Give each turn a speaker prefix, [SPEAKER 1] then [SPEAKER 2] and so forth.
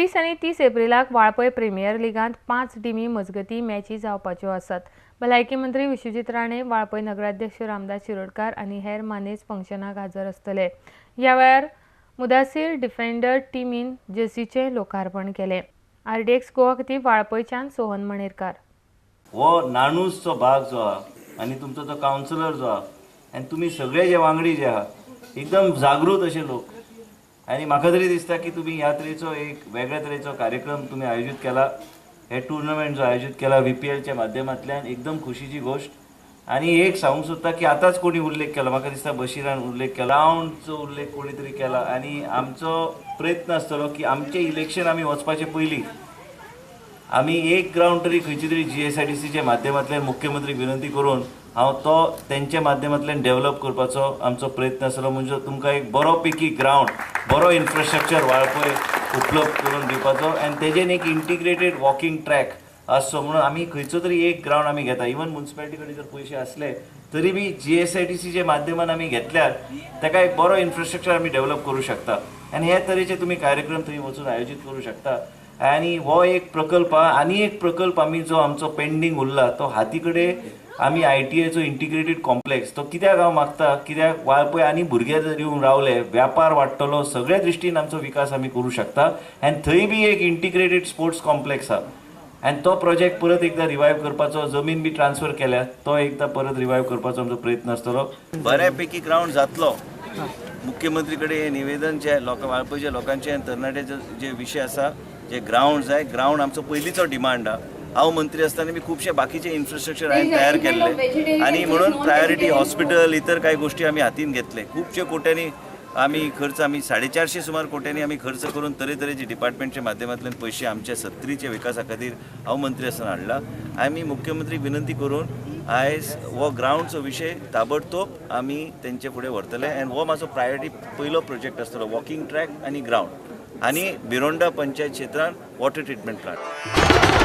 [SPEAKER 1] 29 आनी 30 एप्रिलाक वाळपय प्रिमियर लिगांत 5 टिमी मजगती मॅची जावपाच्यो आसात. भलायकी मंत्री विश्वजीत राणे, वाळपय नगराध्यक्ष रामदास शिरोडकार आनी हेर मानेज फंक्शनाक हजर आसतले. ह्या वेळार मुदासीर डिफेंडर टिमीन जर्सीचें लोकार्पण केलें. आरडीएक्स गोवा खातीर वाळपयच्यान सोहन मणेरकार.
[SPEAKER 2] हो नाणूसचो भाग जो आहा आनी तुमचो तो कावन्सिलर जो आहा आनी तुमी सगळे जे वांगडी जे आहा एकदम जागृत अशे लोक आनी म्हाका तरी दिसता की तुमी ह्या तरेचो एक वेगळ्या तरेचो कार्यक्रम तुमी आयोजीत केला. हे टुर्नामेंट जो आयोजीत केला VPLच्या माध्यमांतल्यान एकदम खुशीची गोश्ट. आनी एक सांगूंक सोदता की आतांच कोणी उल्लेख केला, म्हाका दिसता बशीरान उल्लेख केला, ग्रावंडचो उल्लेख कोणी तरी केला आनी आमचो प्रयत्न आसतलो की आमचें इलेक्शन आमी वचपाचे पयलीं आमी एक ग्रावंड तरी खंयची तरी GSIDCच्या माध्यमांतल्यान मुख्यमंत्रीक विनंती करून हांव तो तेंच्या माध्यमांतल्यान डेव्हलप करपाचो आमचो प्रयत्न आसतलो. म्हणजे तुमकां एक बरो पैकी ग्रावंड, बरो इन्फ्रास्ट्रक्चर वाळपय उपलब्ध करून दिवपाचो आनी तेजेन एक इंटिग्रेटेड वॉकिंग ट्रॅक आसचो म्हणून आमी खंयचो तरी एक ग्रावंड आमी घेता. इवन मुन्सिपालिटी कडेन जर पयशे आसले तरी बी GSIDCच्या माध्यमान आमी घेतल्यार ताका एक बरो इन्फ्रास्ट्रक्चर आमी डेव्हलप करूं शकता आनी हे तरेचे तुमी कार्यक्रम थंय वचून आयोजीत करूं शकता. आनी हो एक प्रकल्प आनी एक प्रकल्प आमी जो आमचो पेंडींग उरला तो हाती कडेन आमी ITIचो इंटिग्रेटेड कॉम्प्लेक्स तो कित्याक हांव मागता, कित्याक वाळपय आनी भुरगे जर येवन रावले व्यापार वाडटलो, सगळ्या दृश्टीन आमचो विकास आमी करूं शकता. आनी थंय बी एक इंटिग्रेटेड स्पोर्ट्स कॉम्प्लेक्स आहा आनी तो प्रोजेक्ट परत एकदां रिवायव करपाचो, जमीन बी ट्रान्सफर केल्या तो एकदां परत रिवायव करपाचो आमचो प्रयत्न आसतलो. बऱ्यापैकी ग्रावंड जातलो. मुख्यमंत्री कडेन हे निवेदन जे लोकां वाळपयच्या लोकांचे आनी तरणाट्याचे जे विशय आसा, जे ग्रावंड जाय, ग्रावंड आमचो पयलींचो डिमांड आहा. हांव मंत्री आसतना बी खुबशे बाकीचे इन्फ्रास्ट्रक्चर हांवें तयार केल्ले आनी म्हणून प्रायोरिटी हॉस्पिटल इतर कांय गोश्टी आमी हातीन घेतले. खुबशे कोट्यांनी आमी खर्च, आमी 450 सुमार कोट्यांनी आमी खर्च करून तरेतरेचे डिपार्टमेंटच्या माध्यमांतल्यान पयशे आमच्या सत्तरीच्या विकासा खातीर हांव मंत्री आसतना हाडला. आमी मुख्यमंत्रीक विनंती करून आयज हो ग्रावंडचो विशय ताबडतोब आमी तेंचे फुडें व्हरतले आनी हो म्हाजो प्रायोरिटी पयलो प्रोजेक्ट आसतलो, वॉकिंग ट्रॅक आनी ग्रावंड आनी भिरोंडा पंचायत क्षेत्रान वॉटर ट्रिटमेंट प्लांट.